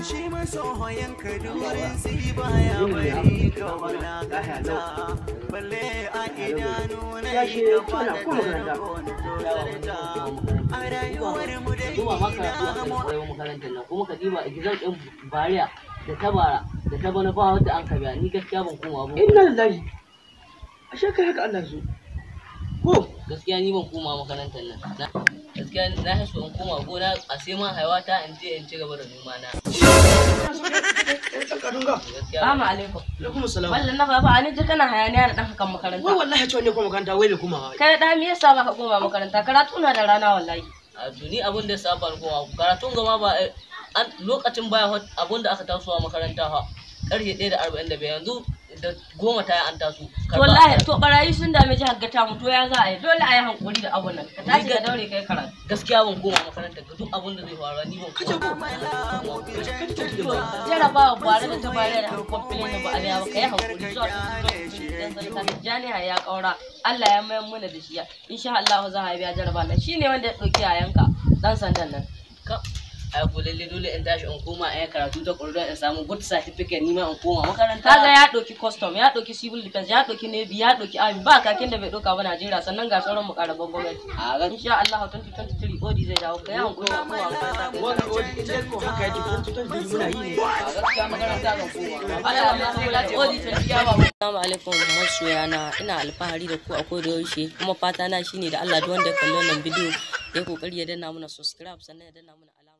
Shi masoyan kadurin si baya bari ka wulakanta, balle a idanu na Ya yi ce, gaba tana da ko makaranta? tarko na tozarta a rayuwar mu dai. Kuma ma karatu ina aka mu koyo makarantar nan, kuma ka diba exam din bariya da ta bara da ta bana, ba wanda an ka biya. Ni gaskiya ban koma ba. Inna lillahi, ashe kai haka Allah so ko? Gaskiya ni ban koma makarantar nan. Gaskiya na fi so in koma gona a sai man haiwa ta in je in ci gaba da noma na. Ɗan kadunga. Gaskiya. Assalamu alaikum. Alaikum salam. Wallan na baba, ani ji kana hayaniya da ɗan kan makaranta. Wai wallahi cewa ne ko makaranta, wai bai koma ba. Kai da, me yasa baka koma makaranta? Karatu na da rana wallahi. A to, ni abin da sa ban koma karatun gama ba an lokacin baya, abin da aka tasowa makaranta fa karfe 1:45, yanzu da 10 ta yi an taso. To wallahi, to barayi sun dame jihar gata mu, to ya za a yi? Dole a yi hankuri da abun nan. Ka tashi ka daure kai karatu. Gaskiya ban koma makaranta, ga duk abin da zai faru ni ban koma. To jarabawa bare da ta bare da kwamfilin da ba a biya ba, ka yi hankuri zuwa dan sanata Tijjani ya kaura. Allah ya mayar mana da shi. Insha Allah za a biya jaraba nan. Shine wanda ya ɗauki yayanka dan sandan nan. Ka ai ko lalle dole in tashi in koma in yi karatu ta ƙwararru, in samu good certificate, ni ma in koma makaranta. Kaga ya ɗauki custom, ya ɗauki civil defense, ya ɗauki navy, ya ɗauki army, ba kakin da bai ɗauka ba Najeriya. Sannan ga sauran mukarraban gwamnati. A ga. Insha Allah 2023 Odi zai dawo. Kai hankuri ka koma makaranta kai Wannan wani in dai ko haka yake, tun tun muna yi ne. A gaskiya makaranta zan koma. Allah ya sai Odi 20. Assalamu alaikum masoyana, ina alfahari da ku a koda yaushe, kuma fata na shine da Allah duk wanda ya kalli wannan bidiyo ya kokari ya danna mana subscribe, sannan ya danna mana alamar